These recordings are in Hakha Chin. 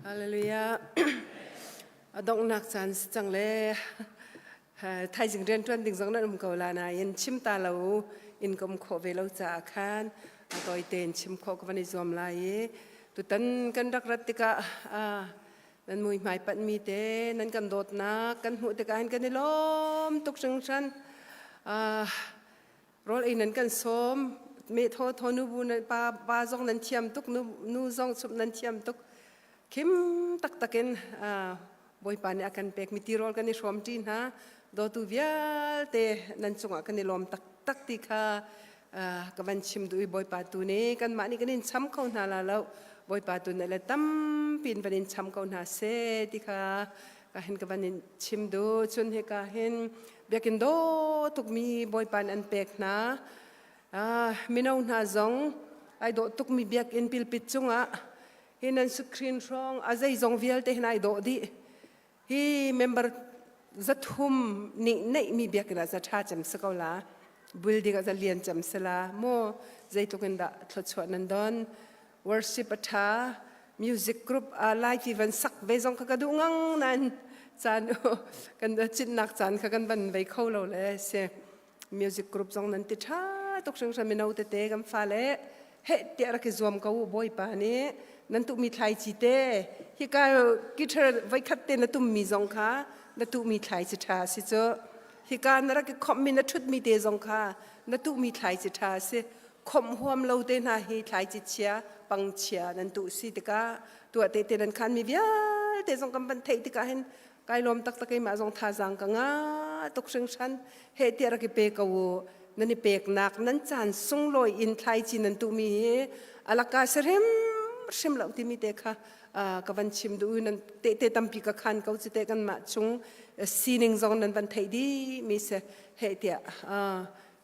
Hallelujah. A donghnak caan si cang le thaizing rianṭuan ding zong nan um ko la nain chim ta lo in ka um khawh ve lo caah khan a tawi tein chim khawh ka van i zuam lai i tutan kan rak rat tikah nan muihmai panhmi te nan kan dawtnak kan hmuh tikah hin kan i lawm tuk hringhran. Rawl ei nan kan sawm me thaw thaw nu bu nan pa pa zong nan thiam tuk nu nu zong chumh nan thiam tuk khim taktak in Bawipa nih a kan pek mi tirawl kan i hrawm ṭi hna. Dawtu vialte nan cungah kan i lawm taktak ti kha ka van chim duh i Bawipa tu nih kanmah nih kan in cham kho hna la lo. Bawipa tu nih le tampi in van in cham ko hna seh ti kha ka hin ka van in chim duh. Cun hika hin biakinn daw tukmi Bawipa nih an pek hna. Mino hna zong ai dawh tukmi biakinn pilpit cungah hi nan screen hrawng a zeizong vialte hin ai dawh dih. Hi member 300 nih neihmi biakinn ah za ṭha cem si ko la, building ah za lian cem si la mu. Zeitluk in dah thluachuah nan don. Worship a ṭha, music group lai ti van sak ve zong kha ka duh ngang nain caan kan cinnak caan kha kan van vei kho lo le si. Music group zong nan ti ṭha tuk hringhran. Mino tete kan fale heh tiah rak i zuam ko u. Bawipa nih nan tuhmi thlaici te, hika guitar voikhat te na tummi zong kha na tuhmi thlaici ṭha si cu. Hika na rak i khomhmi, na ṭhutmi te zong kha na tuhmi thlaici ṭha si. Khomh huam lo te hna hi thlaici chia, pangchia nan tuh si tikah tuah te te nan khanmi vialte zong kan van theih tikah hin kai lawm taktak. Keimah zong thazaang ka ngah tuk hringhran. Heh tiah rak i pe ko u. Nan i peknak nan caan sunglawi in thlaici nan tuhmi hi alaka si hrim hrim lo timi te kha ka van chim duh. Nan tehte tampi ka khan ko cu te. Kanmah chung sining zong nan van theih dih mi si. Heh tiah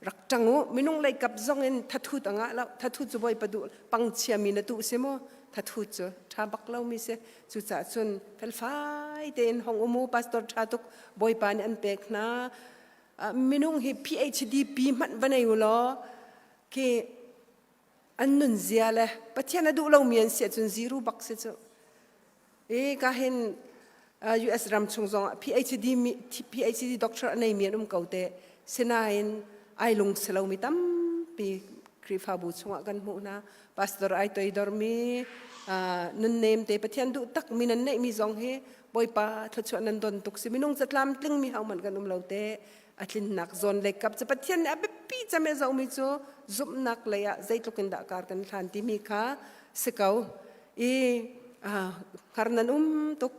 rak ṭang u. Minung lei kap zong in thathut a ngah lo. Thathut cu Bawipa duh pangchia mi na tuh si mu. Thathut cu ṭha bak lo mi si. Cucaah cun felfai tein hong um u. Pastor ṭha tuk Bawipa nih an pek hna. Minung hi PhD pi hmanh va nei u law khi an nun zia le Pathian a duh lomi an si ahcun zero bak si cu. E ka hin US ram chung zong ah PhD mi PhD doctor a neimi an um ko te. Sinain ai lung si lomi tampi Khrihfabu chungah kan hmuh hna. Pastor ai toidor mi, nunnem te, Pathian duh tak mi nan neih mi zong hi Bawipa thluachuah nan don tuk si. Minung zatlam tling mi hau man kan um lo te. A tlinnak zawn lei kap cu Pathian nih a biapi cem e zohmi cu zumhnak lei ah zeitluk in dah kar kan hlan timi kha si ko. I hngar nan um tuk.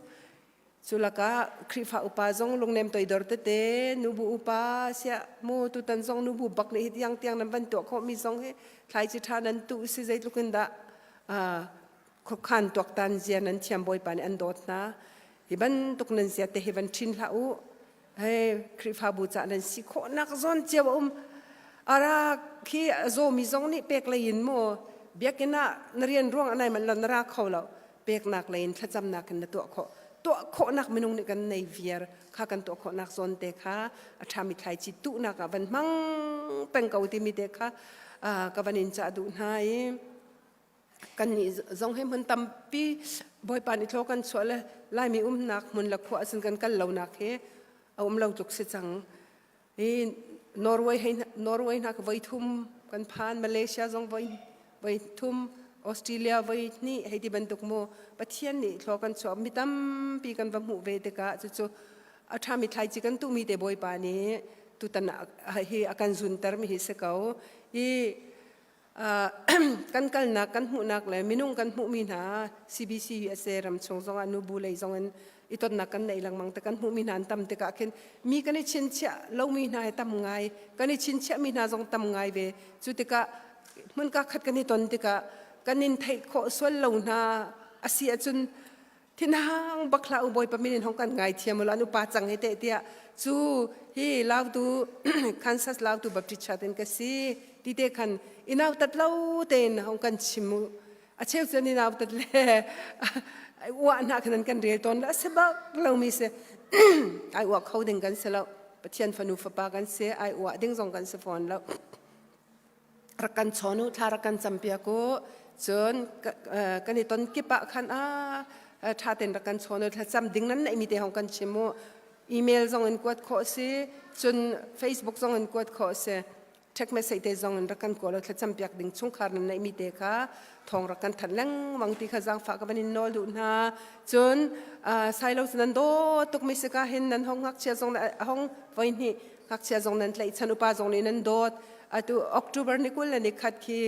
Cu lakah Khrihfa upa zong lungnem toidor tete, nubu upa siah mu tutan zong nubu bak nih hi tiang tiang nan van tuah khawhmi zong hi thlaici ṭha nan tuh si. Zeitluk in dah khuakhan tuaktan zia nan thiam. Bawipa nih an dawt hna. Hi bantuk nan zia te hi van ṭhin hlah u. Hei Khrihfabu cah nan si khawhnak zawn cio a um. Ara khi a zawmi zong nih pek lei in mu biakinn ah na rian ruang ah nai manh lo, na ra kho lo, peknak lei in, thlacamnak in na tuah khawh. Tuah khawhnak minung nih kan nei viar kha kan tuah khawhnak zawn te kha a ṭhami thlaici tuhnak ah van hmang peng ko timi te kha ka van in cah duh hna i kannih zong hi hmun tampi Bawipa nih thlaw kan chuah le Laimi umnak hmun le khua ahcun kan kal lonak hi a um lo tluk si cang. Hi Norway hei Norway hna ka voi thum kan phan, Malaysia zong voi voi thum, Australia voi hnih hei ti bantuk mu. Pathian nih thlaw kan chuah, mi tampi kan va hmuh ve tikah cucu a ṭhami thlaici kan tuhmi te Bawipa nih tutan ah hi a kan zunter mi hi si ko. Hi kan kalnak, kan hmuhnak le minung kan hmuhmi hna, CBC USA ram chung zongah nubu lei zong in i tonnak kan neih lengmang te, kan hmuhmi hna an tam tikah khin mi kan i chinchiah lomi hna hi tam ngai, kan i chinchiahmi hna zong tam ngai ve. Cu tikah hmunka khat kan i ton tikah kan in theih khawh sual lo hna asi ahcun thinhang bak hlah u. Bawipa min in hong kan ngai thiam u an upa cang hi teh tiah cu hi Lautu Kansas Lautu Baptist Church in ka si ti te khan inau tat lo tein hong kan chim u. A cheu cun inau tat le uah hna khan kan rel tawn la. Se bak lo mi si. Ai uah kho ding kan si lo. Pathian fanu fapa kan si, ai uah ding zong kan si fawn lo. Rak kan chawn u, thla rak kan campiak u. Cun kan i ton kip ah khan a Ṭha tein rak kan chawn u. Thlacam ding nan neihmi te hong kan chim u. Email zong in kuat khawh si, cun Facebook zong in kuat khawh si. Text message te zong in rak kan kawl thlacam piak ding chungkhar nan neihmi te kha thawng rak kan thanh lengmang ti kha zaangfah ka van in nawl duh hna. Cun sailo cu nan dawt tuk mi sika hin nan hong ngakchia zong hong voi hnih ngakchia zong nan tlaihchan upa zong nih nan dawt. Atu October ni 20 le ni khat khi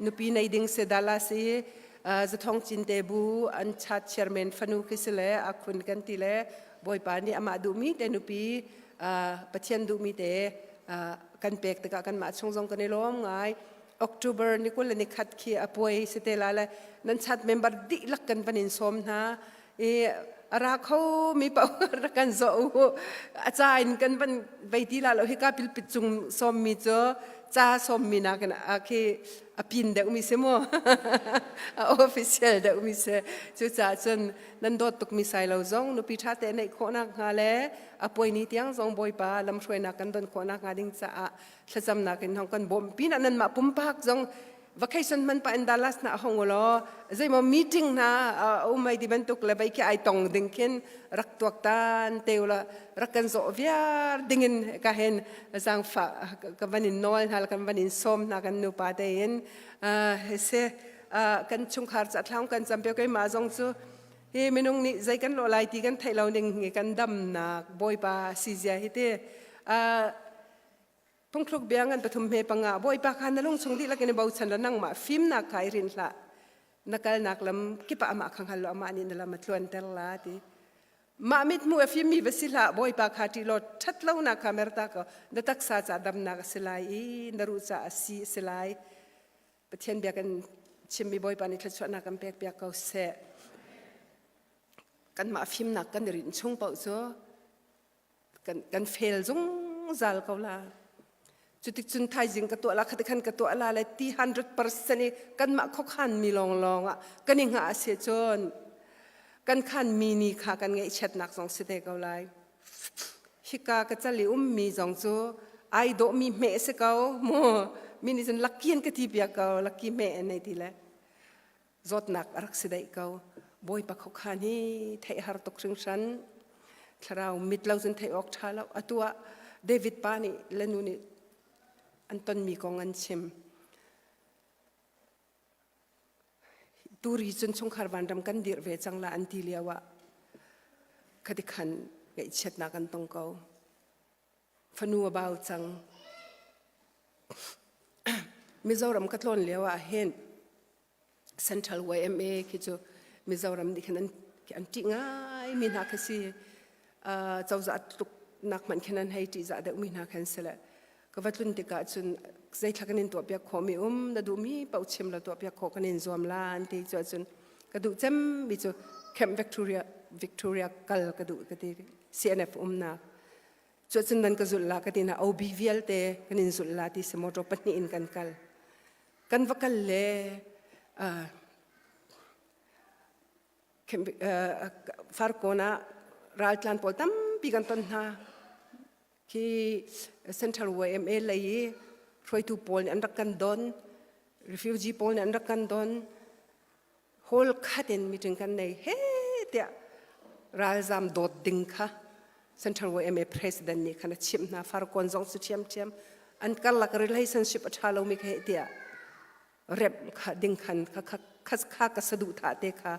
nupi nei ding si Dallas i Zathong Cinte bu an chat chairman fanu khi si le a khun kan ti le Bawipa nih amah duhmi te nupi Pathian duhmi te kan pek tikah kanmah chung zong kan i lawm ngai. October ni 20 le ni khat khi a puai si te la le nan chat member dihlak kan van in sawm hna i a ra kho mi paoh rak kan zawh u. A ca in kan van vei ti la lo hika pilpit cung sawm mi cu ca sawm mi nakin a khi a pin deuh mi si mu a official deuh mi si. Cucaah cun nan dawt tuk mi sai lo zong nupi ṭha te neih khawh nak hnga le a puai ni tiang zong Bawipa lamhruainak kan don khawh nak hnga ding caah thlacamnak in hong kan bawmh pinah nanmah pumpak zong vacation man pa in Dallas na hong ulaw zeimaw meeting na um ai ti bantuk le vai khi ai tong ding khin rak tuak tan te ula rak kan zawh viar dingin ka hen zangfa ka van in nawl hna kan van in sawm hna kan nupa te in se kan chungkhar ca thlang kan cam pe keimah zong cu hi minung nih zei kan lawh lai ti kan theih lo ning hi kan damnak Bawipa si zia hi ti Phungthluk bia ngan pathum hme panga Bawipa kha na lung chung dihlak in i bochan la nangmah fimnak kha i rinh hlah. Na kalnak lam kip ah amah kha hngal law amah nih na lam a tluanter la ti. Mah mithmuh a fimmi va si hlah Bawipa kha ṭih law ṭhat lonak kha merta ko na taksa ca damnak a si lai i na ruh ca a si a si lai. Pathian bia kan chimmi Bawipa nih thluachuahnak kan pek piak ko seh. Kanmah fimnak kan i rinh chung paoh cu kan kan fail zungzal ko la. Cutik cun thaizing ka tuah la khati khan ka tuah la le ti 100% i kanmah khuakhan mi lawnglawng ah kan i hngah a si cun kan khan mi ni kha kan ngaihchiatnak zong si te ko lai. Hika ka cal i ummi zong cu ai dawhmi hmeh si ko mu mi nih cun lucky an ka ti piak ko lucky hmeh an nei ti le zawtnak a rak si daih ko. Bawipa khuakhan hi theih har tuk hringhran. Thlarau mit lo cun theih awk ṭha lo. Atu ah David pa nih le nu nih an tonmi kong an chim. Turi cun chungkhar vanram kan dirh ve cang la an ti lio ah khati khan ngaihchiatnak an tong ko. Fanu a bau cang. Mizoram ka tlawn lio ah hin Central YMA khi cu Mizoram nih khin an an ṭih ngai mi hna khi si. Cozah tluk nak hmanh khin an hei ṭihzah deuh mi hna khan si le ka va tlun tikah cun zeithla kan in tuahpiak khawh mi um na duhmi paoh chim la tuahpiak khawh kan in zuam la an ti cu ahcun ka duh cem mi cu Camp Victoria Victoria kal ka duh ka ti CNF umnak Cuacun nan ka zulh la ka ti na OB vialte kan in zulh la ti si motor pahnih in kan kal. Kan va kal le Farkawn ah raltlan pawl tampi kan ton hna. Khi Central YMA lei i hruaitu pawl nih an rak kan don, refugee pawl nih an rak kan don. Hall khat in meeting kan nei he tiah ralzam dawt ding kha Central YMA president nih khan a chimh hna. Farkawn zong cu ṭhiamṭhiam an karlak relationship a ṭha lomi kha heh tiah remh kha ding khan kha kha kha ka saduhthah te kha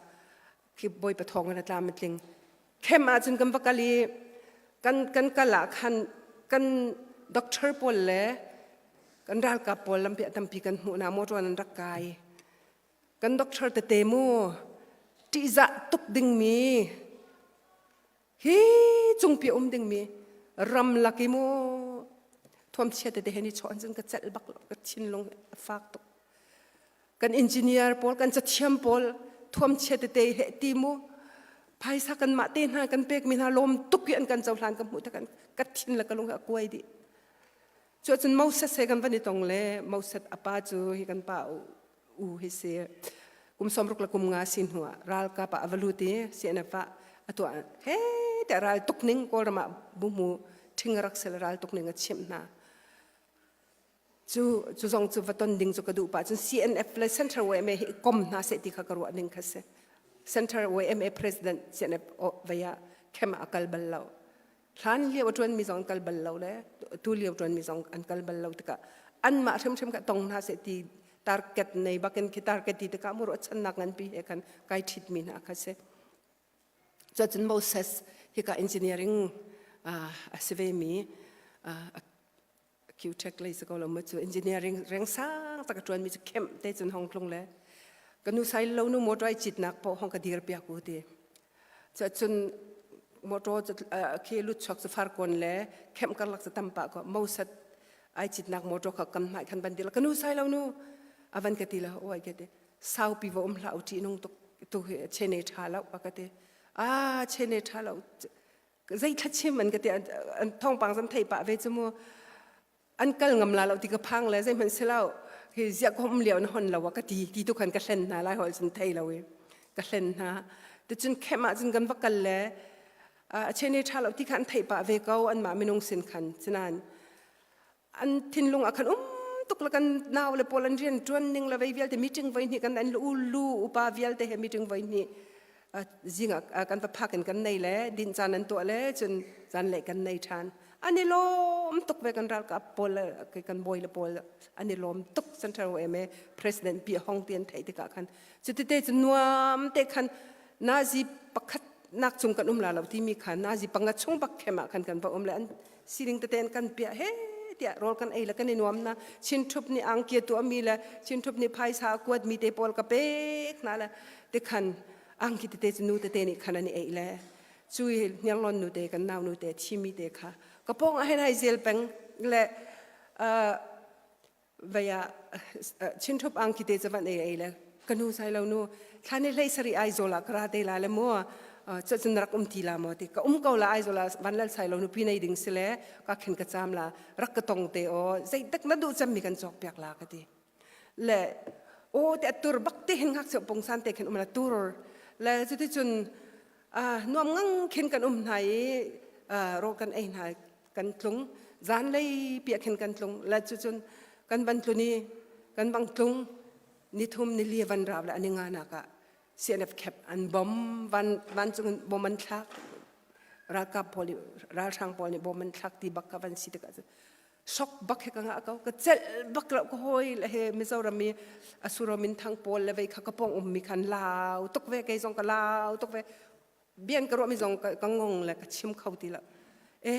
khi Bawipa thawng in a tlam a tling. Camp ahcun kan va kal i kan kan kal ah khan kan doctor pawl le kan ralkap pawl lampi ah tampi kan hmuh hna motor an rak kai. Kan doctor tete mu ṭihzah tuk dingmi hi cungpi um dingmi ramlak i mu thuamchia tete he ni chawh an cun ka celh bak lo ka thinlung a fak tuk. Kan engineer pawl kan cathiam pawl thuamchia tete he ti mu phaisa kan mah te hna kan pek mi hna lawm tuk i an kan cohlan ka hmuh tak ka thin le ka lung a kuai dih. Cuacun Moses he kan van i tong le Moses a pa cu hi kan pa u hi si kum 60 le kum nga si hnu ah ralkap ah a va lut i CNF ah a tuah he tiah ral tuk ning Kawlram ah bumu ṭhing rak sel ral tuk ning a chimh hna. Cu cu zong cu va ton ding cu ka duh pah cun CNF le Central YMA hi kom hna seh ti kha ka ruah ning kha si. Center YMA president CNF vei ah camp ah a kal bal lo. Hlan lio a ṭuanmi zong an kal bal lo le tu lio ṭuanmi zong an kal bal lo tikah anmah hrimhrim kha tong hna seh ti target nei bakin khi target ti tikah mu ruahchannak nganpi he khan kai ṭhitmi hna kha si. Cuacun Moses hika engineering a si vemi Q-Tech lei si ko lo mu cu engineering reng sang tak a ṭuanmi cu kemh te cun hong tlung le ka nu sai lo nu motor ai citnak poh hong ka dir piak u ti. Cuacun motor cu khi lut chuak cu farkawn le kemh karlak cu tam pah ko mosat ai citnak motor kha kam hmai khan van dir ka nu sai lo nu a van ka ti lo oi ka ti saupi va um hlah u ṭih nung tuk tu hi chene ṭha lo a ka ti a chene ṭha lo zei thlachim an ka ti an thawngpang zan thei pah ve cu mu an kal ngam la lo ti ka phang le zeihmanh si lo hi ziah ko um lio na hon lo ka ti ti tu khan ka hlen hna lai hol cun thei lo i ka hlen hna ticun khem ah cun kan va kal le a chene tha lo ti kha an theih pah ve ko an mah minung sin khan cunan an thinlung ah khan um tuk le kan nau le pawl an rian ṭuan ning le vei vialte meeting voi hnih kan an lu lu upa vialte he meeting voi hnih zing ah kan va phak in kan nei le din caan an tuah le cun zan le kan nei ṭhan an i lawm tuk ve kan ralkap pawl le kan bawi le pawl an i lawm tuk central YMA president pi hong ti an theih tikah khan cutite cu nuam te khan nazi pakhat nak cung kan um la lo timi kha nazi panga chung bak khem ah khan kan va um le an sining tete an kan piah he tiah rawl kan ei le kan i nuam na Chin Htrup nih angki a tuahmi le Chin Htrup nih phaisa a kuatmi te pawl ka pek hna le tikhan angki tete cu nu tete nih khan an i ei le cui hnianglon nu te kan nau nu te thimi te kha ka pawng ah hin ai zel peng le vei ah Chin Htrup angki te cu van ei ei le ka nu sai lo nu thla ni hlei sari Aizawl ah ka ra te la le mu cun rak um ti la maw ti ka um ko la Aizawl ah van lal sai lo nu pi nei ding si le ka khin ka cham la rak ka tong te o zeitak na duh cem mi kan cawk piak la ka ti le o te tur bak te hin ngak cheu pungsan te khin um la tur le cuti cun nuam ngang khin kan um hna i ro kan ei hna kan tlung zanlei piah khin kan tlung le cucun kan van tlun i kan bang tlung nithum nili van rau le ani nga nak ah CNF khep an bom van vancung in bom an thlak ralkap pawl nih ralhrang pawl nih bom an thlak ti bak ka van si tikah shock bak he ka ngah ko ka celh bak lo ka hoi le he Mizoram i asuro min thang pawl le vei kha ka pong um mi khan lau tuk ve kei zong ka lau tuk ve bian ka ruahmi zong ka ngong le ka chim kho ti lo e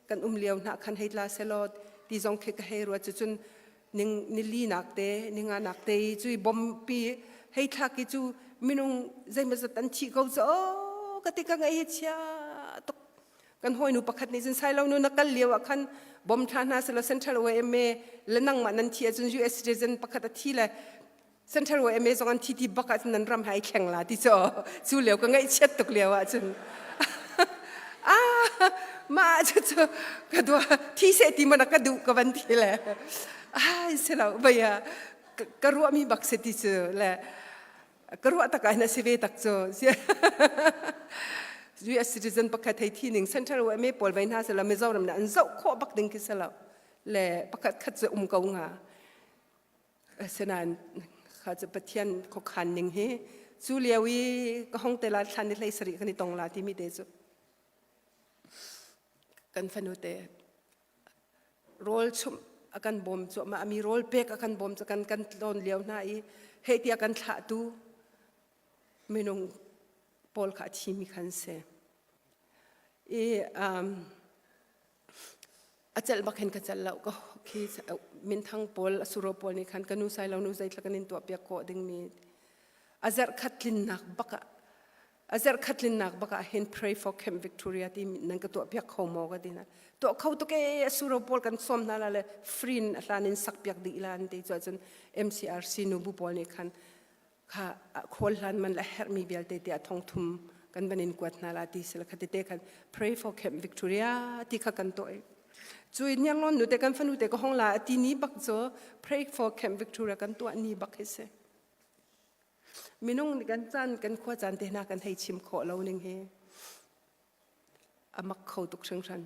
kan um lio hna khan hei tla selaw ti zong khi ka hei ruat cucun ning nili nak te ninga nak te cui bom pi hei thlak ki cu minung zeimazat an thi ko cu ka ti ka ngai chia tuk kan hawinu pakhat nih cun sailo nu na kal lio ah khan bom thla hna selaw central YMA le nangmah nan thi ahcun US citizen pakhat a thi le Central YMA zong an thi ti bak ah nan ram hai thleng la ti cu cu lio ka ngaihchiat tuk lio ah cun ah mah cu cu ka dua thi se ti mana ka duh ka van ti le ai se lo baya ka ruah mi bak se ti cu le ka ruah tak ah na si ve tak cu US citizen pakhat hei thi ning Central YMA pawl vai hna se la Mizoram na an zoh khawh bak ding khi se lo le pakhat khat cu um ko nga Asinain kha cu Pathian khuakhan ning hi cu lio i ka hong te la thlan ni hlei sarih kan i tong la timi te cu kan fanu te rawl chumh a kan bawm cuahmah mi rawl pek a kan bawm cu kan kan tlawn lio hna i hei tiah kan thlahtu minung pawl kha a thimi khan si i um, A celh bak hin ka celh lo. Ka khi minthang pawl a suro pawl nih khan ka nu sai lo nu zeithla kan in tuah piak khawh dingmi a zarh khat tlinnak bak ah a zarh khat tlinnak bak ah hin pray for Camp Victoria ti nan ka tuah piak kho maw ka ti hna tuah kho tuk e a suro pawl kan sawm hna la le free in a hlan in sak piak dih la an ti cu ahcun MCRC nu bu pawl nih khan kha khawl hlan man le herhmi vialte tiah thongthum kan van in kuat hna la ti sila kha tete khan pray for Camp Victoria ti kha kan tuah cu in Yangon nu te kan fanu te ka hong la ti ni bak cu pray for Camp Victoria kan tuah ni bak hi si minung nih kan caan kan khua caan te hna kan hei chim khawh lo ning hi amak kho tuk hringhran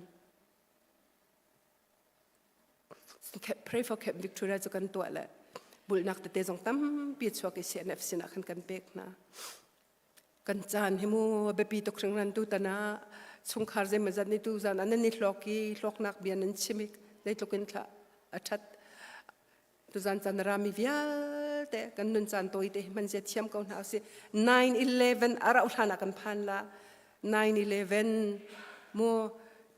Pray for Camp Victoria cu kan tuah le bulnak tete zong tampi chuak i CNF sinah khan kan pek hna. Kan caan hi mu a biapi tuk hringhran tutan ah chungkhar zeimawzat nih tuzan ah nan i hlawk i hlawknak bia nan chim i zeitluk in thla a ṭhat. Tuzan caan a rami vialte kan nun caan tawi te hi hman zia thiam ko hna usih. 9/11 a rauh hlan ah kan phan la. 9/11 mu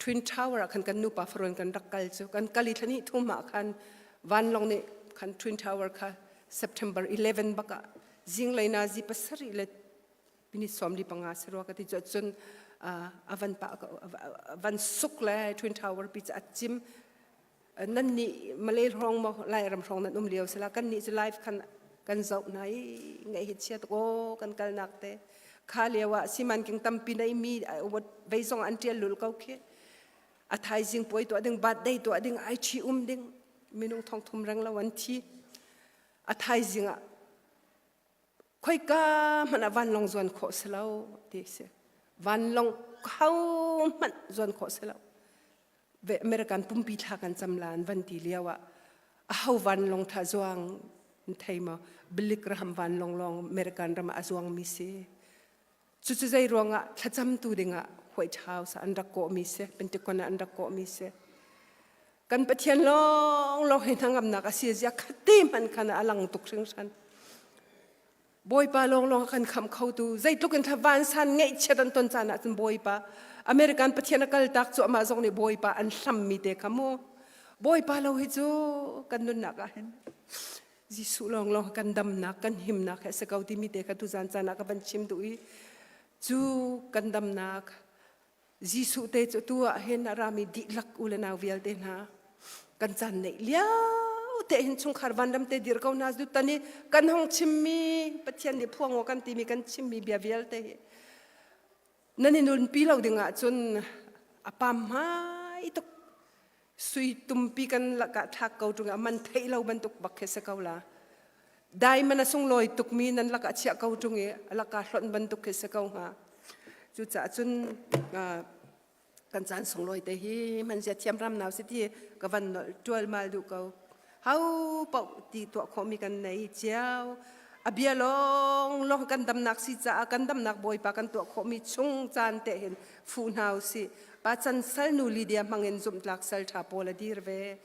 Twin Tower ah khan kan nupa faruan kan rak kal cu kan kal i thlani thum ah khan vanlawng nih khan Twin Tower kha September 11 bak ah zinglei nazi pasarih le minute 45 si rua ka ti cu cun a van pa van suk le Twin Tower pi cu a cim. Nan nih Malay hrawng maw Lairam hrawng nan um lio sila kan nih cu live khan kan zoh hna i ngaih hi chia tuk aw kan kalnak te kha lio ah simanking tampi nei mi vei zong an tial lul ko khi. A thaizing puai tuah ding, birthday tuah ding, ai thi um ding minung thong thum reng lo an thi. A thaizing ah khoika hmanh ah vanlawng zuan khawh si lo ti si. Vanlawng ho hmanh zuan khawh si lo. Ve American pumpi thla kan cam la an van ti lio ah aho vanlawng tha zuang thei maw? Billy Graham vanlawng lawng American ram ah a zuang mi si. Cucu zei ruangah thlacamtu dingah White House ah an rak kawhmi si, Pentagon ah an rak kawhmi si. Kan Pathian lawng lawng hi hnangamnak a si zia khati hmanh khan a lang tuk hringhran. Bawipa lawng lawng a kan khamh khotu zeitluk in vansan ngeihchiat an ton caan ahcun Bawipa American Pathian a kaltak cu amah zong nih Bawipa an hlammi te kha mu. Bawipa lo hi cu kan nunnak ah hin Jesuh lawng lawng kan damnak kan himnak he si ko timi te kha tuzan caan ah ka van chim duh i cu kan damnak Jesuh te cu tu ah hin a rami dihlak u le nau vialte hna kan caan neih lio te hin chungkhar vanram te dir ko hna zu tan i kan hong chimmi Pathian nih phuang aw kan timi kan chimmi bia vialte hi nan i nunpi lo ding ahcun a pam hmai tuk. Sui tumpi kan lakah thlak ko ṭung a man theih lo bantuk bak khi si ko la. Diamond a sunglawi tukmi nan lakah chiah ko ṭung i a lakah hlonh bantuk khi si ko hnga. Cucaah cun kan caan sunglawi te hi hmanzia thiam ram nau si ti ka van nolh ṭualmal duh ko. Ho paoh ti tuah khawhmi kan nei cio. A bia lawng lawng kan damnak si caah kan damnak Bawipa kan tuah khawhmi chung caan te hin fuh hna usih. Pa can salnu Lydia hmangin zumhtlak sal ṭha Paul a dir ve.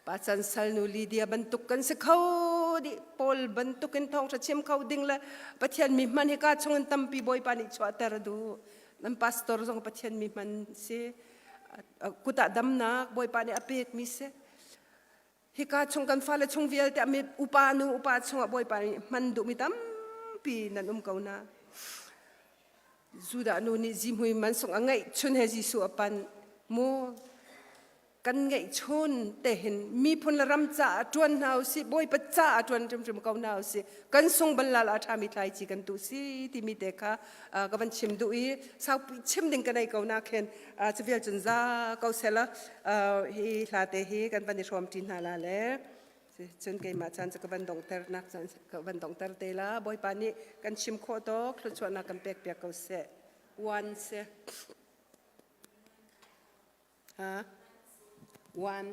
Pa can salnu Lydia bantuk kan si kho dih. Paul bantukin thawngṭha chim kho ding le Pathian mi hman hika chungin tampi Bawipa nih chuahter a duh. Nan pastor zong Pathian mi hman si. Kut ah damnak Bawipa nih a pekmi si. Hika chung kan fale chung vialte a mit upa nu upa chungah Bawipa nih hman duhmi tampi nan um ko na. Judah nu nih zihmui man sung a ngeih chun he Jesuh a pan. Mu kan ngeih chun te hin miphun le ram caah ṭuan hna usih, Bawipa caah ṭuan hrimhrim ko hna usih. Kan sung bal lal a ṭhami thlaici kan tuh si timi te kha ka van chim duh i saupi chim ding ka nei ko na khin cu vial cun za ko sela hi hla te hi kan van i hrawm ṭi hna la le cun keimah caan cu ka van dongter nak caan ka van dongter te la. Bawipa nih kan chim khawh tawk thluachuahnak kan pek piak ko seh. One se ha one.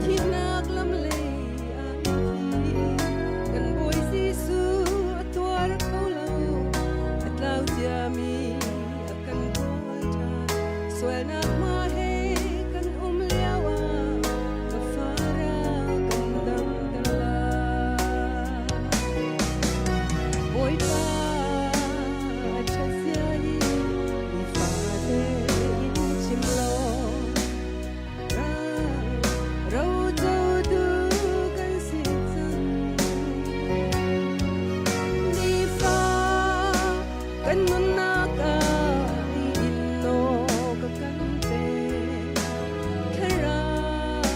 Thihnak lam lei ah thi kan Bawi Jesuh a tuar kho lo, a tlau ciami a kan kawl ṭhan. Sualnak hma he kan um lio ah ka fara kan damter lai. Bawipa a ṭhat zia hi nifate in chim law Rocotu kan si cang. Nifa kan nunnak ah innawk a kan pek. Thlarau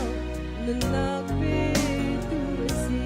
nunnak petu a si.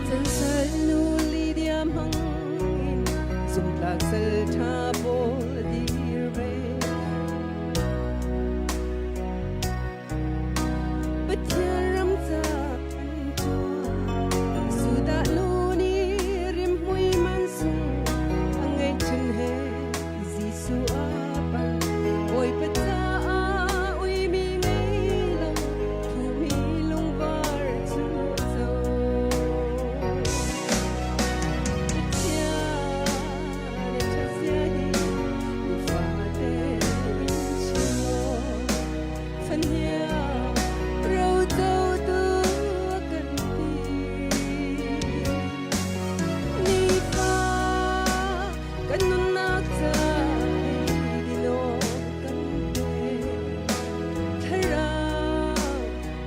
Chansal nu Lydia hmang in zumtlak sal ṭha pawl a dir ve. Pathian ram ca an ṭuan. Sudah nu nih rimhmui man sung a ngeihchun he Jesuh a panh. Bawipa caah uimi ngei lo thumi lungvar cu a co. Pathian a ṭhatzia hi nifate in chim law fahniang rocotu a kan ti. Nifa kan nunnak ca dinawk kan pe. Thlarau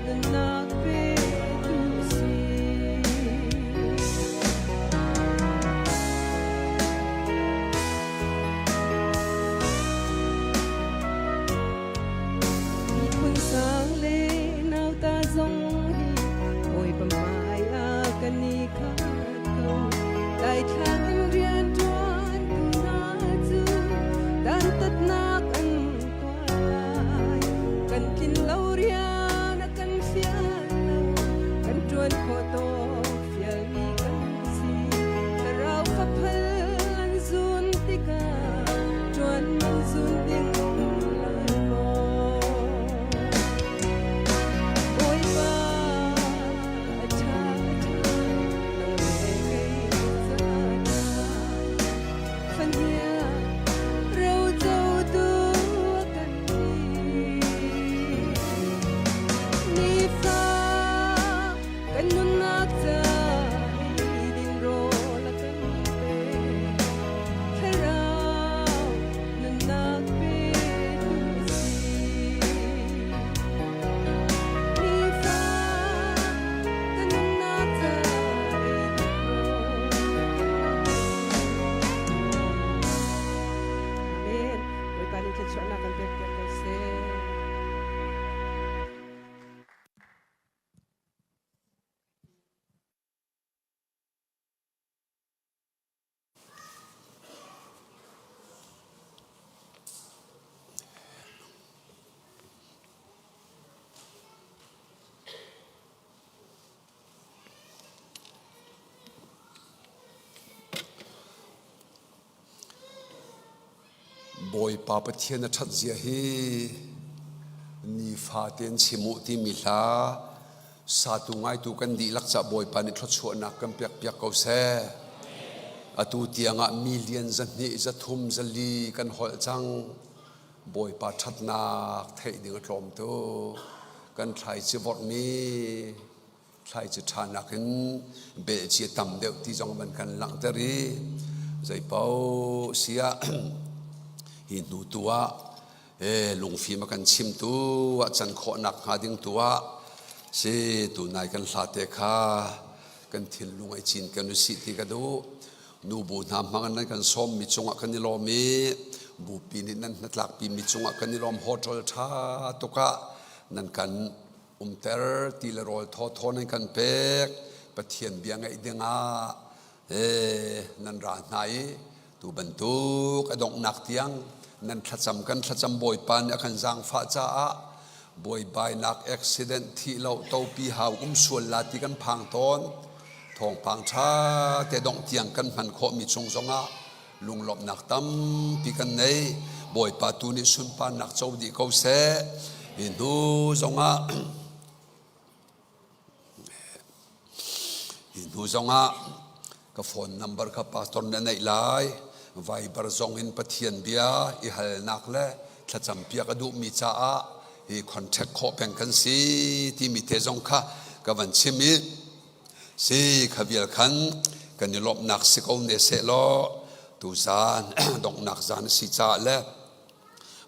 nunnak petu si. Miphun sang le nauta zong hi Bawipa hmai ah kan i khat ko. Daithlang in rianṭuan tu hna cu dantatnak an tuar lai. Kan tlin lo rian a kan fial lo, kan ṭuan khawh tawk fialmi kan si. Thlarau faphal an zun tikah ṭuan man zun ding um lai maw? Bawipa a ṭha a ṭha nang le kei ca ṭha. Fahniang rocotu a kan ti. Nifa kan nunnak ca din rawl a kan pek. Thlarau nunnak petu si. Nifa kan nunnak ca ei din rawl Amen. Bawipa nih thluachuahnak kan pek piak ko seh. Bawipa Pathian a ṭhat zia hi nifate in chim u timi hla satu ngaitu kan dihlak cah Bawipa nih thluachuahnak kan pekpiak ko seh. Atu tiangah million 200, 300, 4 kan holh cang. Bawipa ṭhatnak theih ding a tlawm tuk. Kan thlaici vorhmi thlaici ṭha nakin belci a tam deuh ti zong van kan langhter i zeipaoh siah hi hnu tu ah lungfim a kan chimtu ah can khawhnak hnga ding tu ah si tunai kan hla te kha kan thinlung ai cin kan usih ti ka duh. Nubu hna hmang in nan kan sawmmi cungah kan i lawm i bupi nih nan hnatlakpi mi cungah kan i lawm. Hotel ṭha tuk ah nan kan umter, ti le rawl thawthaw nan kan pek. Pathian bia ngaih dingah nan ra hna i tu bantuk a donghnak tiang nan thlacam kan thlacam Bawipa nih a kan zaangfah caah buaibainak accident thih lo topi hau um sual la ti kan phang tawn. Thawngpang ṭha te dongh tiang kan hman khawhmi chung zongah lunglawmhnak tampi kan nei. Bawipa tu nih sunparnak co dih ko seh. Hi hnu zongah hi hnu zongah ka phone number kha pastor nih a neih lai. Viber zong in Pathian bia i halnak le thlacam piak a duhmi caah hi contact khawh peng kan si timi te zong kha ka van chim i Si kha vial khan kan i lawmhnak si ko ne sehlaw tuzaan donghnak zaan a si caah le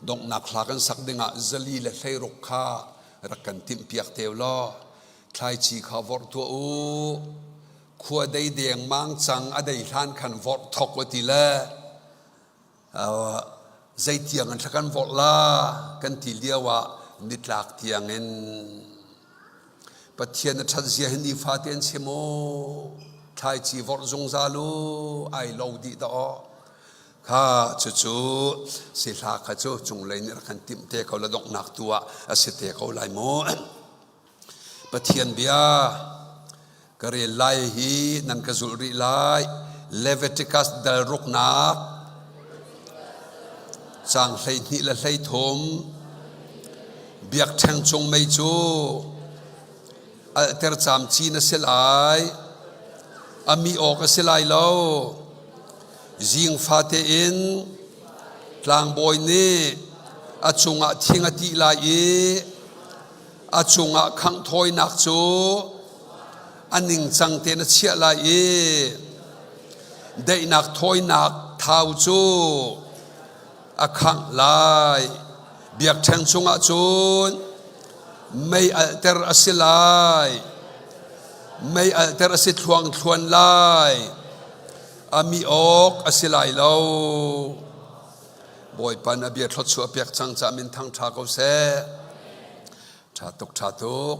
donghnak hla kan sak dingah 416 kha rak kan timhpiak te law thlaici kha vorh tuah u. Khua dei dengmang cang a dei hlan khan vorh thok u ti le zeitiang in thla kan vorh la kan ti lio ah nitlak tiang in Pathian a ṭhat zia hi nifate an chim u. Thlaici vorh zungzal u ai lo dih dah aw. Kha cucu si hla kha cu cunglei nih rak kan timh te ko la donghnak tu ah a si te ko lai mu. Pathian bia ka rel lai hi nan ka zulh rih lai. Leviticus dal ruknak caang 12 le 13 biakṭheng cung mei cu alhter camcin a si lai. A mi awk a si lai lo. Zing fate in tlangbawi nih a cungah thing a tih lai i a cungah khangh thawinak cu a ningcang tein a chiah lai i daihnak thawinak thau cu a khangh lai. Biakṭheng chungah cun mei alhter a si lai. Mei alhter a si thluangthluan lai. A mi awk a si lai lo. Bawipa na bia thluachuah pek cang caah min thang ṭha ko seh. Ṭha tuk, ṭha tuk.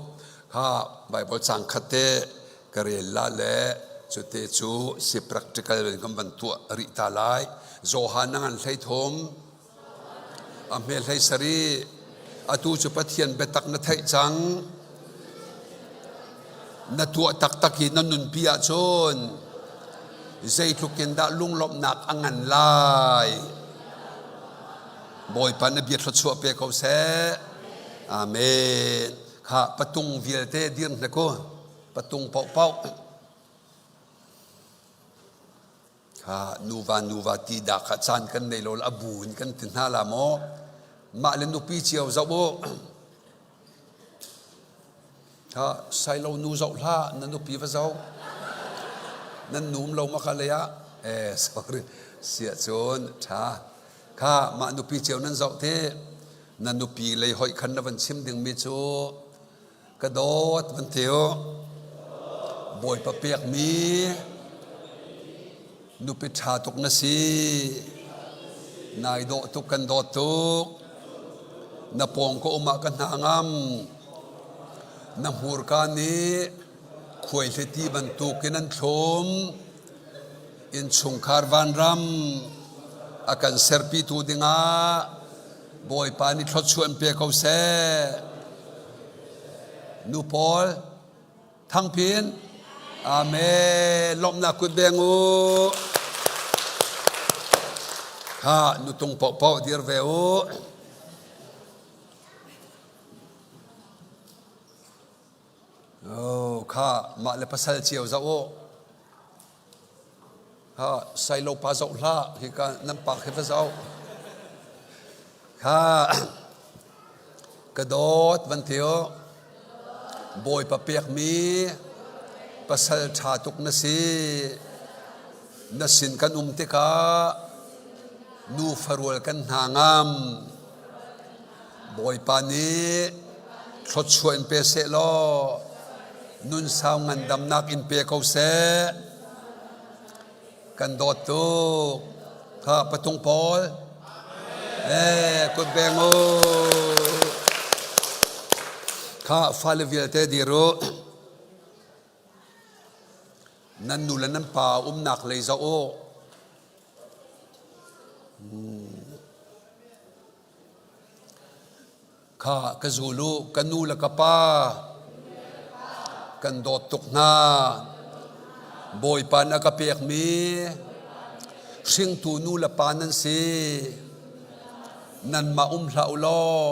Kha Bible cang khat te ka rel la le cute cu si practical in kan van tuah rih ta lai. Johan na ngan hlei thum, a hme hlei sari, atu cu Pathian biatak na theih cang. Na tuah taktak i na nunpi ahcun zeitluk in dah lunglawmhnak a ngan lai. Bawipa na bia thluachuah pe ko seh. Amen. Kha patung vialte dir hna ku. Patung paohpaoh. Kha nuva nuva ti dah kha caan kan nei lo a bu in kan ti hna la maw? Mah le nupi cio zoh u. Kha sailo nu zoh hlah na nupi va zoh. Nan num lo ma kha lei ah? Eh sorry. Siah cun tha. Kha mah nupi cio nan zoh te na nupi lei hoih khan na van chim dingmi cu Ka dawt van ti u. Bawipa pekmi nupi ṭha tuk na si. Nai dawh tuk kan dawt tuk. Na pawng ka um ah ka hna ngam. Na hmurka nih khuaihliti bantukin an thlum. Innchungkhar vanram a kan serpitu dingah Bawipa nih thluachuah in pe ko seh. Nu pawl thangpin Amen. Lawmhnak kut beng u. Kha nutung paohpaoh dir ve u. Oh, kha mah le pasal cio zoh u. Ha sailo pa zoh hlah hika nan pa khi va zoh. Kha ka dawt van ti u. Bawipa pekmi pasal ṭha tuk na si. Na sin kan um tikah nu farual kan hna ngam. Bawipa nih thluachuah in pe seh law nun sau ngandamnak in pe ko seh. Kan dawt tuk. Kha patung pawl. Eh, kut beng u. Kha fale vialte dir u. Nan nu le nan pa umnak lei zoh u. Kha ka zul u, ka nu le ka pa kan dawt tuk hna. Bawipa na ka pekmi hringtu nu le pa nan si. Nanmah um hlah u law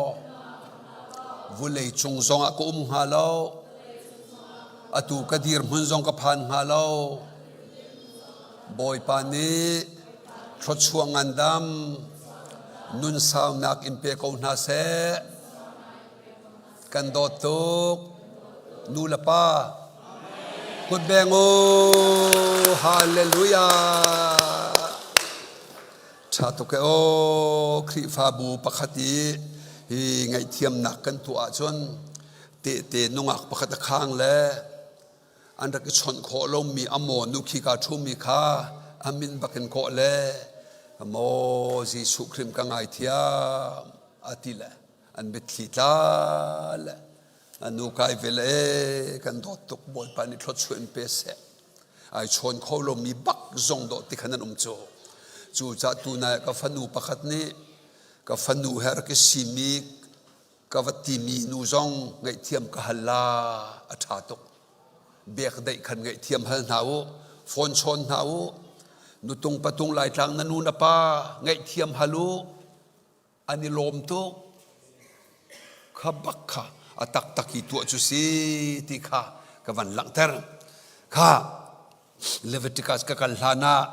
vulei cung zongah ka um hnga lo. Atu ka dirhmun zong ka phan hnga lo. Bawipa nih thluachuah ngandam nun saunak in pe ko hna seh. Kan dawt tuk. Nu le pa kut beng u. Hallelujah. Tha tuk e aw Khrihfabu pakhat i hi ngaihthiamnak kan tuah ahcun tehte nungak pakhat a khang le an rak i chawnh khawh lomi a maw nu khika ṭhumi kha a min bakin kawh le maw Jesuh Khrih ka ngaithiam a ti le an mitthli tla le a nu kai ve le kan dawt tuk Bawipa nih thluachuah in pe seh. Ai chawn kho lomi bak zong dawh ti khan an um cu. Cucaah tunai ka fanu pakhat nih ka fanu he rak i simi ka va timi nu zong ngaihthiam ka hal la a ṭha tuk. Biakdaih khan ngaihthiam hal hna u, phone chawn hna u, nutung patung laitlang na nu na pa ngaihthiam hal u, an i lawm tuk. Kha bak kha a taktak i tuah cu si ti kha ka van langhter. Kha Leviticus ka kal hlan ah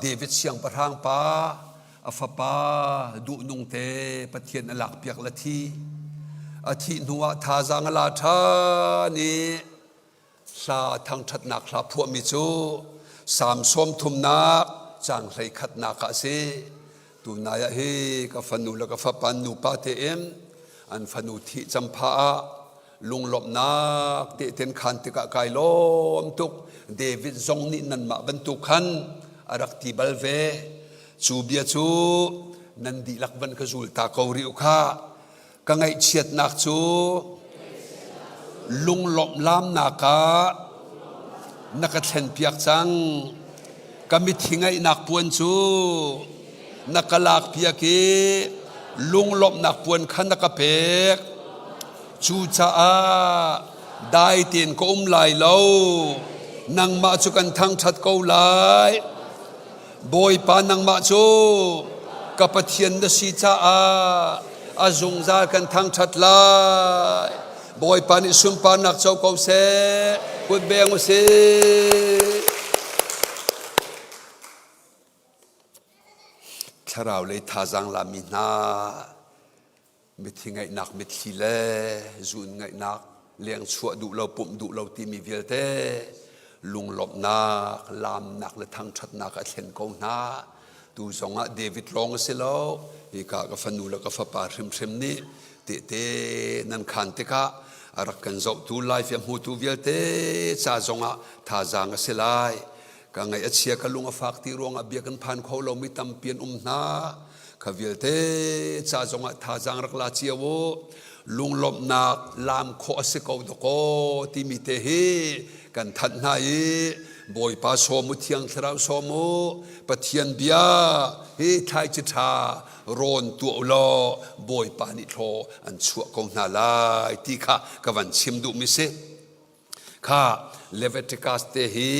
David siangpahrang pa a fapa duhnung te Pathian a lakpiak la thi. A thih hnu ah thazaang a la ṭhan i hla thangṭhatnak hla phuahmi cu Salm sawm thumnak caang hlei khatnak ah a si. Tunai ah hi ka fanu le ka fapa nupa tein an fanu thih campha ah lunglawmhnak tehten khan tikah kai lawm tuk. David zong nih nanmah bantuk khan a rak ti bal ve. Cu bia cu nan dihlak van ka zul ta ko rih u khah. Ka ngaihchiatnak cu lunglawmh lamnak ah na ka thlenpiak cang. Ka mithi ngaihnak puan cu na ka lakpiak i lunglawmhnak puan kha na ka pek. Cucaah dai tein ka um lai lo. Nangmah cu kan thangṭhat ko lai. Bawipa nangmah cu ka Pathian na si caah a zungzal kan thangṭhat lai. Bawipa nih sunparnak co ko seh. Kut beng u sih. Thlarau lei thazaang lami hna Mithi ngaihnak mitthli le zuun ngaihnak leng chuah duh lo pumh duh lo timi vialte lunglawmhnak laamnak le thangṭhatnak a thlen ko hna. Tu zongah David lawng a si lo hika ka fanu le ka fapa hrimhrim nih tehte nan khaan tikah a rak kan zohtu live a hmutu vialte ca zongah thazaang a si lai. Ka ngaih a chia ka lung a fak ti ruangah bia kan phan kho lomi tampi an um hna. Kha vialte ca zongah thazaang rak la cio u. Lunglawmhnak laam khawh a si ko dakaw timi te hi kan thanh hna i Bawipa sawm u Thiang Thlarau sawm u Pathian bia hi thlaici ṭha rawn tuah u law Bawipa nih thlaw an chuah ko hna lai ti kha ka van chim duhmi si. Kha Leviticus te hi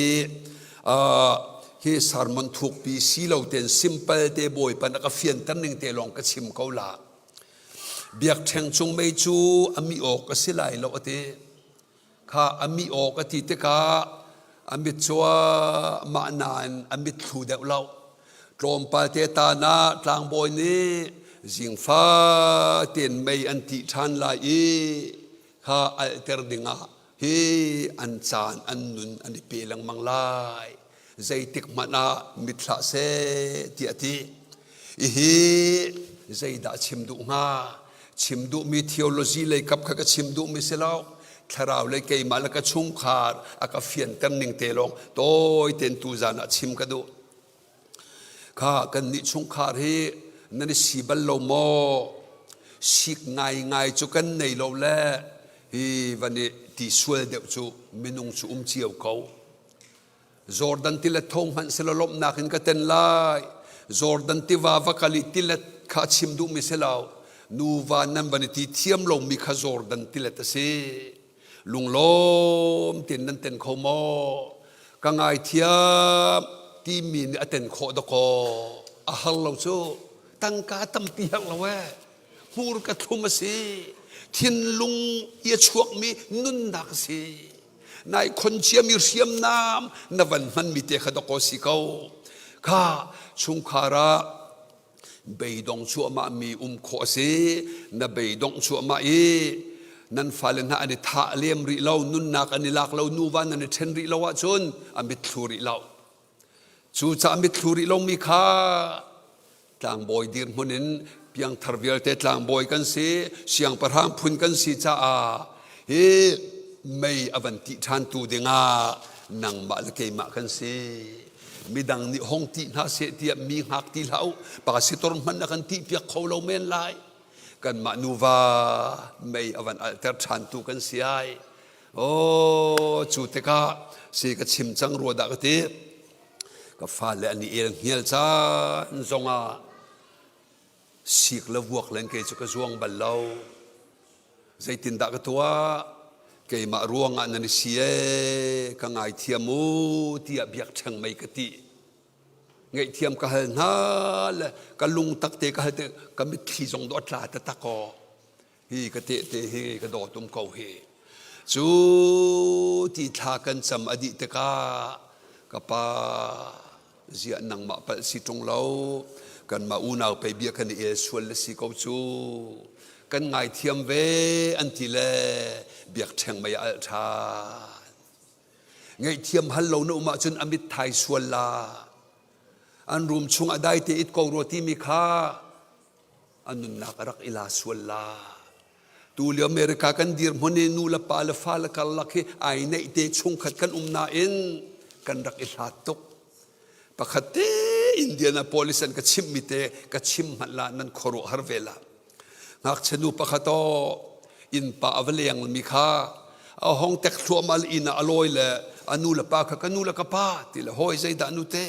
hi sermon thukpi si lo ten simple te Bawipa na ka fianter ning te lawng ka chim ko la. Biakṭheng chung mei cu a mi awk a si lai lo a ti. Kha a mi awk a ti tikah a mit cu mah nain a mit thlu deuh lo. Tlawmpal te tan ah tlangbawi nih zingfa tein mei an tih ṭhan lai i kha alhter dingah hi an caan an nun an i pe lengmang lai zeitik hmanh ah mit hlah seh tiah a ti hihi zeidah chim duh hnga chim duhmi theology lei kap kha ka chim duhmi si lo thlarau lei keimah le ka chungkhar a ka fianter ning te lawng tawi ten tu zan ah chim ka duh Kha kannih chungkhar hi nan i si bal lo maw? Sik ngaingai cu kan nei lo le hi van i ti sual deuh cu minung cu um cio ko. Jordan tilet thong hmanh selaw lawmhnak in ka ten lai. Jordan tiva va kal i tilet kha a chim duhmi si lo. Nuva nan van i ti thiam lomi kha Jordan tilet a si. Lunglawm tein nan ten kho maw? Ka ngaithiam timi nih a ten khawh dakaw. A har lo cu tangka tampi herh lo ee. Hmurka thlum a si. Thinlung i a chuakmi nunnak a si. Nai khon ciami hriamnam na van hmanmi te kha dakaw si ko. Kha chungkhar ah beidong cuahmah mi um khawh a si na beidongh cuahmah i nan fale hna an i thah lem rih lo nunnak an i lak lo nuva nan i ṭhen rih lo ahcun a mitthlu rih lo cucaah mitthlu rih lomi kha tlangbawi dirhmun in piangthar vialte tlangbawi kan si siangpahrang phun kan si caah hi mei a van tih ṭhan tu dingah nangmah le keimah kan si midang nih hong ti hna seh tiah mi hngak ti hlah u pasitor hmanh a kan ti piak kho lo men lai kanmah nuva mei a van alter ṭhan tu kan si ai. Aw cu tikah si ka chim cang rua dah ka ti. Ka fale an i el hnial caan zongah sik le vuak len kei cu ka zuang bal lo. Zeitindah ka tuah? Keimah ruangah nan i si ee, ka ngaithiam u tiah biakṭheng mei ka ti. Ngaihthiam ka hal hna le ka lungtak te ka hal te ka mitthli zong dawh a tla taktak aw. Hi ka tehte hi ka dawtum ko hi. Cu ti thla kan cam a dih tikah ka pa ziah nangmah palh si ṭung lo kanmah unau pei bia kan i el sual le si ko cu kan ngaithiam ve an ti le biakṭheng mei a alh ṭhan. Ngaihthiam hal lo na um ahcun a mit thai sual la. An room chung a dai te it ko rua timi kha a nunnak a rak i la sual la. Tu lio America kan dirhmun i nu le pa le fa le karlak hi ai neih te chungkhat kan um nain kan rak i hlat tuk. Pakhat te Indianapolis an ka chimhmi te ka chim hmanh la nan khuaruahhar ve la. Ngakchia nu pakhat aw innpa a va leng mi kha a hong tek thluahmah le inn ah a lawi le a nu le pa kha ka nu le ka pa ti le hawi zeidah nu te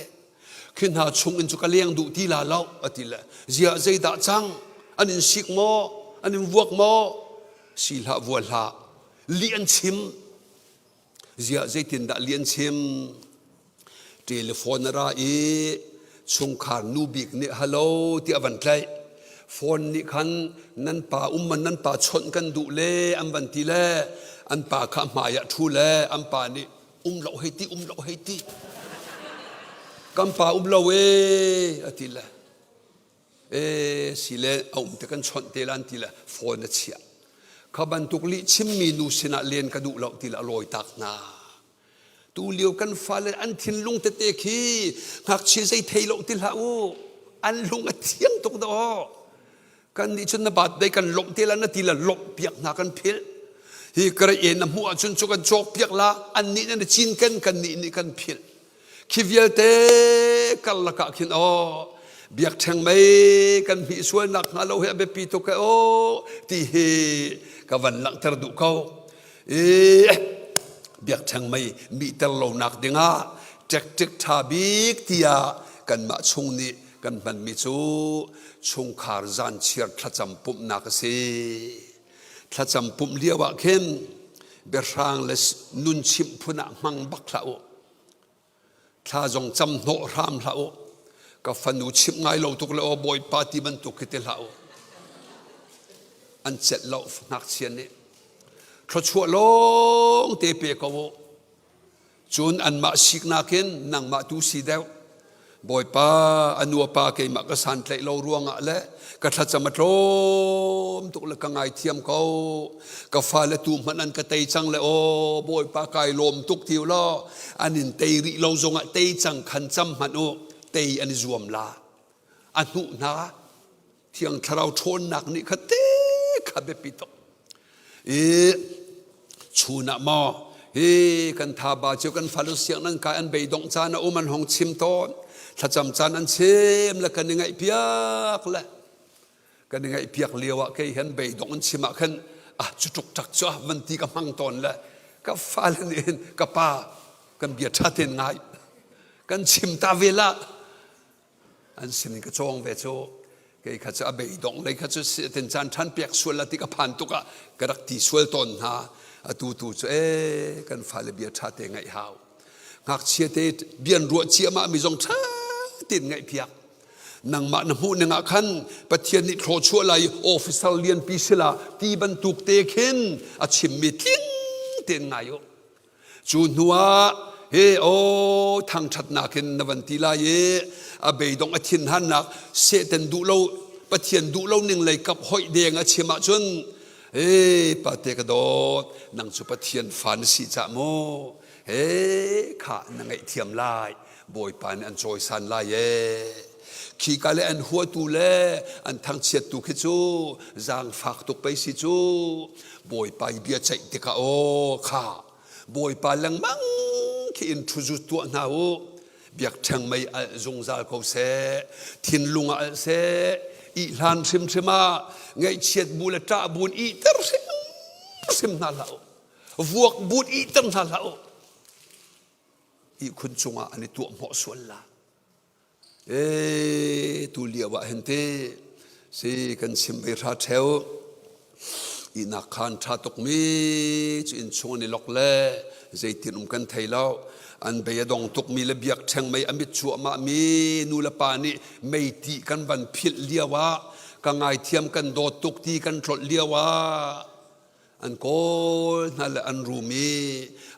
khi hna chung in cu ka leng duh ti la lo a ti le ziah zeidah cang an in sik maw an in vuak maw si hlah vua hlah lih an chim Ziah zeitindah lian chim? Telephone a ra i chungkhar nu bik nih hello ti a van tlaih. Phone nih khan nan pa um man nan pa chawnh kan duh le an van ti le an pa kha hmai ah ṭhu le an pa nih um lo hei ti um lo hei ti. Kan pa um lo ee a ti le e sile a um te kan chawnh te lan ti le phone a chiah kha bantuk lih chimmi nu sinah len ka duh lo ti le a lawi tak hna tu lio kan fale an thinlung tete khi ngakchia zei thei lo ti hlah u an lung a thiang tuk dah kan nih cun na bat dei kan lawmh te la na ti la lawmh piak hna kan philh hi kare en na hmuh ahcun cu kan cawk piak la an nih nan cinken kan nih nih kan philh Khi vialte karlak ah khin aw biakṭheng mei kan hmih sualnak hnga lo hi a biapi tuk e aw ti hi ka van langhter duh ko. I biakṭheng mei mihter lonak dingah ṭekṭik ṭha bik tiah kanmah chung nih kan hmanmi cu chungkhar zanchiar thlacam pumhnak a si. Thlacam pumh lio ah khin biahrang le nun chimh phun ah hmang bak hlah u. Thla zong cam hnawh hram hlah u. Ka fanu chimh ngai lo tuk le aw Bawipa ti bantuk khi ti hlah u. An celh lo ngakchia nih. Thluachuah lawng te pe ko u. Cun anmah siknak in nangmah tu si deuh. Bawipa a nu a pa keimah ka santlaih lo ruangah le ka thlacam a tlawm tuk le ka ngaithiam ko. Ka fale tu hmanh an ka tei cang le aw Bawipa kai lawm tuk ti u law an in tei rih lo zongah tei cang khan cam hmanh u tei an i zuam la. A hnuh hna Thiang Thlarau ṭhawnnak nih kha te kha biapi tuk. I chun ah maw hi kan thaba cio kan falu siang nan kai an beidongh caan a um an hong chim tawn thlacam caan an chim le kan i ngaih piak le kan i ngaih piak lio ah kei hian beidongh an chim ah khan ah cu tuk tak cu ah van ti ka hmang tawn le ka fale nih hin ka pa kan bia ṭha ten ngai kan chim ta ve la an sin in ka cawng ve cu kei kha cu a beidong lei kha cu tin caan ṭhan pek sual la ti ka phan tuk ah ka rak ti sual tawn hna atu tu cu ee kan fale bia ṭha te ngaih hau ngakchia te bian ruah ciahmah mi zong ṭha tein ngaih piak nangmah na hmuh ning ah khan Pathian nih thlawchuah lai officer lianpi sila ti bantuk te khin a chimmi tling tein ngai u Cu hnuah he aw thangṭhatnak in na van ti lai i a beidong a thinhannak Satan duh lo Pathian duh lo ning lei kap hoih deng a chim ahcun he pate ka dawt nang cu Pathian fa na si cah maw he kha na ngaihthiam lai Bawipa nih an cawisan lai ee khika le an huatu le an thangchiattu khi cu zaangfak tuk pei si cu Bawipa i bia ceih tikah aw kha Bawipa lengmang khi in ṭhu tuah hna u biakṭheng mei alh zungzal ko seh thinlung ah alh seh ihlan hrimhrim ah ngaihchiat bu le ṭah bu in ihter hrimhrim hna hlah u. Vuak but ihter hna hlah u. Ihkhun cungah an i tuah hmawh sual la. E tu lio ah hin te si kan chim ve hra theo ihnak khan tha tuk mi cu inn chung an i lok le zeitin um kan thei lo an bei a dong tuk mi le biak ṭheng mei a mit cuahmah mi nu le pa nih mei ti kan van philh lio ah ka ngaithiam kan dawt tuk ti kan tlolh lio ah an kawl hna le an rum i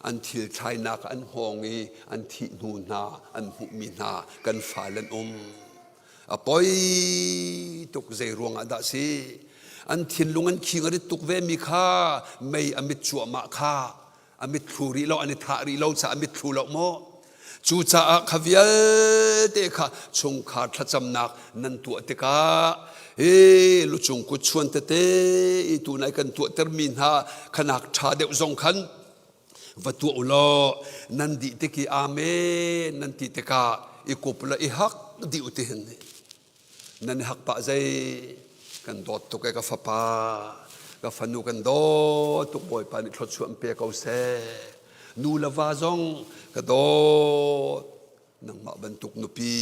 an thil thlainak an hngawng i an thih hnu hna an hmuhmi hna kan fale an um a poi tuk zei ruangah dah si an thinlung an khing a rit tuk ve mi kha mei a mit cuahmah kha a mitthlu rih lo an i thah rih lo caah a mitthlu lo maw cucaah kha vialte kha chungkhar thlacamnak nan tuah tikah hi lucung kut chuan tete i tunai kan tuahtermi hna khanak ṭha deuh zong khan va tuah u law nan dih tik i amen nan ti tikah i kup la i hak dih u ti hin Nan i hak pah zei kan dawt tuk e ka fapa ka fanu kan dawt tuk Bawipa nih thluachuah in pe ko seh nu le va zong ka dawt nangmah bantuk nupi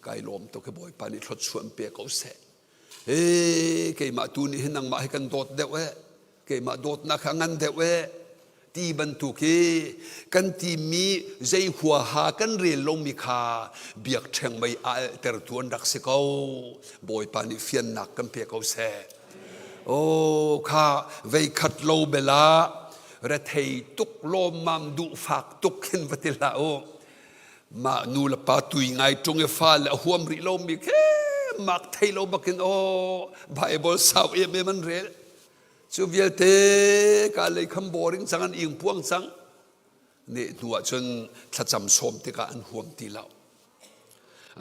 kai lawm tuk e Bawipa nih thluachuah in pe ko seh he keimah tu nih hin nangmah hi kan dawt deuh e keimah dawtnak kha ngan deuh e ti bantuk hi kan timi zei huaha kan rel lomi kha biakṭheng mei a alhtertu an rak si ko bawipa nih fiannak kan pe ko seh oh kha veikhat lo bela rethei tuk lawmmam duhfak tuk khin va ti hlah u mah nu le pa tui ngai ṭung i fale a huam rih lomi khi mak thei lo bakin aw Bible sau em em an rel Cu vialte ka lei kham boring cang an ing puang cang. Ne hnu ah cun thlacam sawm tikah an huam ti lo.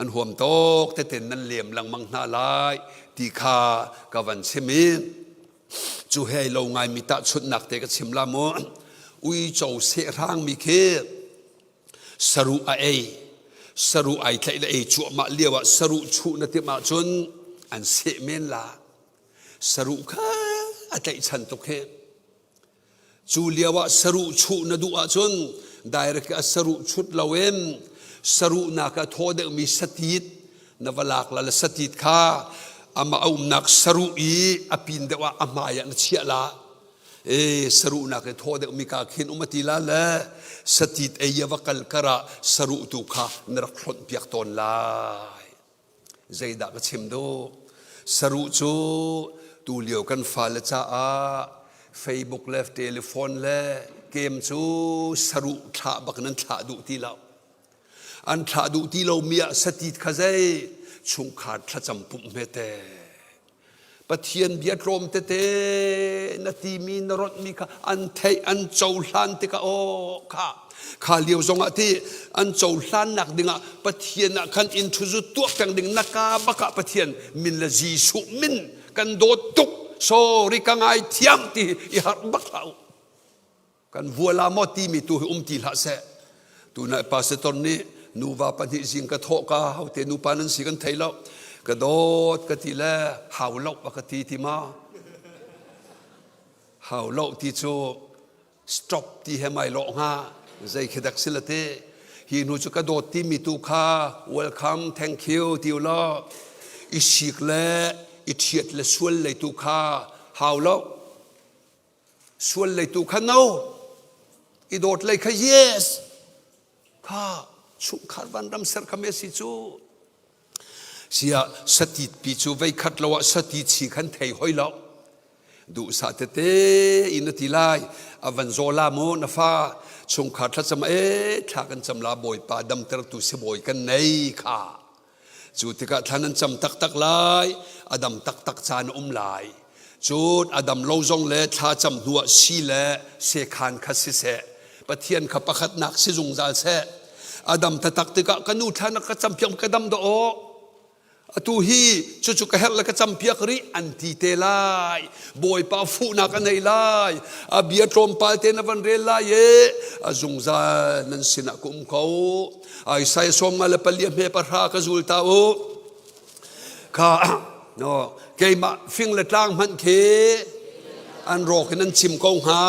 An huam tawk teten nan lem lengmang hna lai ti kha ka van chim i cu hei lo ngaimi tahchunhnak te ka chim la mu. Uico sehrang mi khi saruh a ei. Saruh ai tlaih le ei cuahmah lio ah saruh chuh na timh ahcun an seh men la. Saruh kha a tlaihchan tuk hi. Cu lio ah saruh chuh na duh ahcun direct a saruh chut loin saruh nak a thaw deuhmi satit na va lak la le satit kha amah a umnak saruh i a pin deuh ah a hmai ah na chiah la. E saruh nak i thaw deuhmi ka khin um a ti la le satit ei a va kal kar ah saruh tu kha na rak hlonh piak tawn lai. Zeidah ka chim duh? Saruh cu tulio kan fale caah Facebook le telephone le game cu saruh thlah bak in an thlah duh ti lo. An thlah duh ti lomi ah satit kha zei chungkhar thlacam pumh hmete. Pathian bia tlawm tete na timi na ronhmi kha an theih an cohlan tikah aw kha kha lio zongah ti an cohlannak dingah Pathian ah khan in ṭhuzu tuah peng ding na ka bakah Pathian min le Jesuh min kan dawt tuk sorry ka ngai thiam ti i harh bak hlah u Kan vuala maw timi tu hi um ti hlah seh. Tunai pastor nih nuva pahnih zing ka thawh ka hote nupa nan si kan thei lo. Ka dawt ka ti le hau lo a ka ti ti ma. Hau lo ti cu stop ti he mai lo hnga zei khi dak si la te. Hi nu cu ka dawt timi tu kha welcome thank you ti u law i sik le i ṭhiat le sual lei tu kha hau lo Sual leitu kha no. I dawt lei kha yes. Kha chungkhar vanram ser kha me si cu. Sia satit pi cu vei khat lo ah sati chi khan thei hoi lo. Duhsah tete in a ti lai. A van zaw la mu na fa chungkhar thlacam e thla kan cam la bawipa damtertu sibawi kan nei kha. Cu tikah thlan an cam taktak lai, a dam taktak caan a um lai. Cun a dam lo zong le thla cam hnuah si le sekhan kha siseh, Pathian kha pakhatnak si zungzal seh. A dam taktak tikah ka nu thla na ka campiak ka dam dah aw. Atu hi cucu ka herh le ka campiak rih an ti te lai. Bawipa fuhnak a nei lai. A bia tlawmpal te na van rel lai i a zungzal nan sinah ka um ko. Isaiah 54 hme pahra ka zul ta u. Kha no keimah fing le tlang hmanh khi an rawk in an chim ko hnga.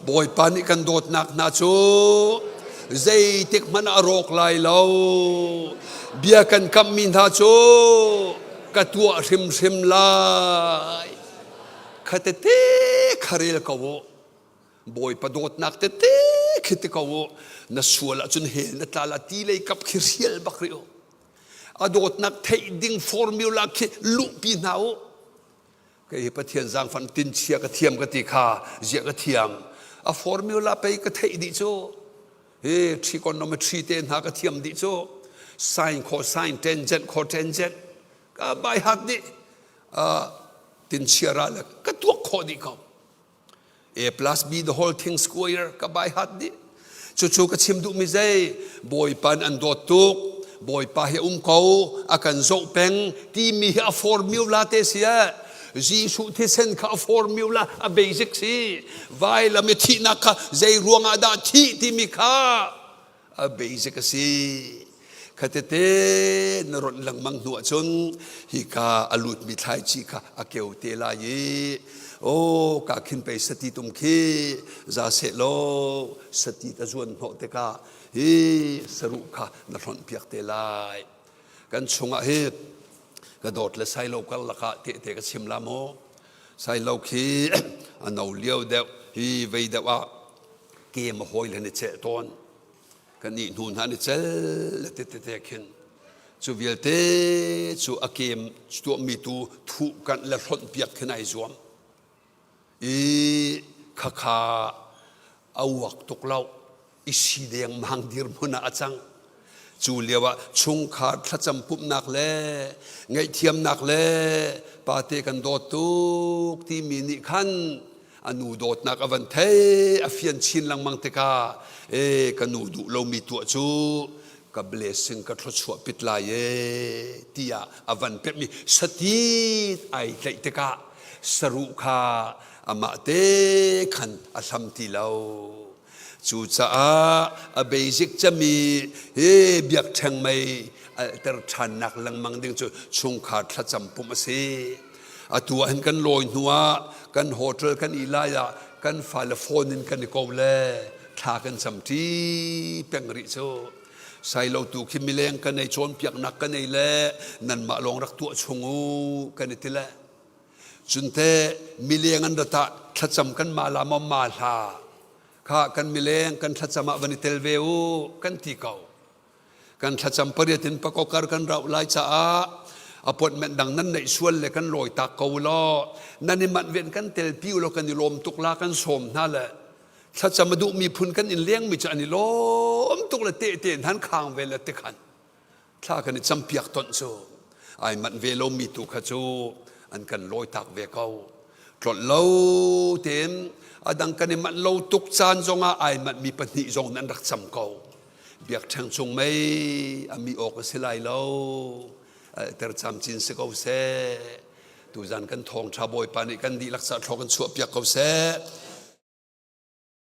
Bawipa nih kan dawtnak hna cu zeitik hmanh ah a rawk lai lo. Bia kan kamhmi hna cu ka tuah hrimhrim lai. Kha tete kha rel ko u. Bawipa dawtnak tete khi ti ko u. Na sual ahcun hell na tla la ti lei kap khi hrial bak rih u. A dawtnak theih ding formula khi luhpi hna u. Kei hi Pathian zaangfan tinchia ka thiam ka ti kha ziah ka thiam. A formula pei ka theih dih cu. Hi trigonometry te hna ka thiam dih cu. Sin cosine tangent cotangent ka bai hat dih. Uh, tinchia ra le ka tuak khawh dih ko. A plus B the whole thing square ka bai hat dih. Cucu ka chim duhmi zei Bawipa an dawt tuk Bawipa hi um ko a kan zoh peng timi hi a formula te si eh Jesuh thisen kha a formula a basic si vailam i thihnak kha zei ruangah dah thih timi kha a basic a si khatete na ronh lengmang hnu ahcun hika a lutmi thlaici kha a keu te lai i o ka khin pei sati tum khi za seh law sati ta zuan hnawh tikah hi saruh kha na hlonh piak te lai kan chungah hi ka dawt le sailo karlak ah tehte ka chim la maw sailo khi a no lio deuh hi vei deuh ah kem a hawi le ni ceh tawn kan nih hnu hna ni cel le tete khin cu vialte cu a kem tuahmi tu thuh kanh le hlonh piak khin ai zuam i khakha a uak tuk lo i si deng mang dirhmun ah a cang cu lio ah chungkhar thlacam pumhnak le ngaihthiamnak le pate kan dawt tuk timi nih khan a nu dawtnak a van thei a fian chin lengmang tikah e ka nu duh lomi tuah cu ka blessing ka thluachuah pit lai e tiah a van pemh i satit ai tlaih tikah saruh kha amah te khan a hlam ti lo cucaah a basic cemi hi biakṭheng mei alter ṭhannak lengmang ding cu chungkhar thlacam pumh a si Atu ah hin kan lawi hnu ah kan hotel kan i lai ah kan fale phone in kan i ko le thla kan cam ṭi peng rih cu. Sailo tu khi mileng kan ei cawnpiaknak kan ei le nanmah lawng rak tuah chung u kan i ti le. Cunte mileng an rat ah thlacam kan ma la maw ma hla kha kan mileng kan thlacam ah van i tel ve u kan ti ko. Kan thlacam pariat in pakokar kan rauh lai caah appointment dang nan neih sual le kan lawi tak ko law nan i manh ven kan telpi u law kan i lawm tuk la kan sawm hna le thlacam a duhmi phun kan in lengmi cu an i lawm tuk le tehte han khang ve le tikhan thla kan i campiak tonh cu ai manh ve lomi tu kha cu an kan lawi tak ve ko tlolh lo tein a dang kan i manh lo tuk caan zongah ai manh mi pahnih zong nan rak cam ko Biakṭheng chung mei a mi awk a si lai lo. Alter camcin si ko seh. Tuzan kan thawngṭha Bawipa nih kan dihlak ca thlawk in chuahpiak ko seh.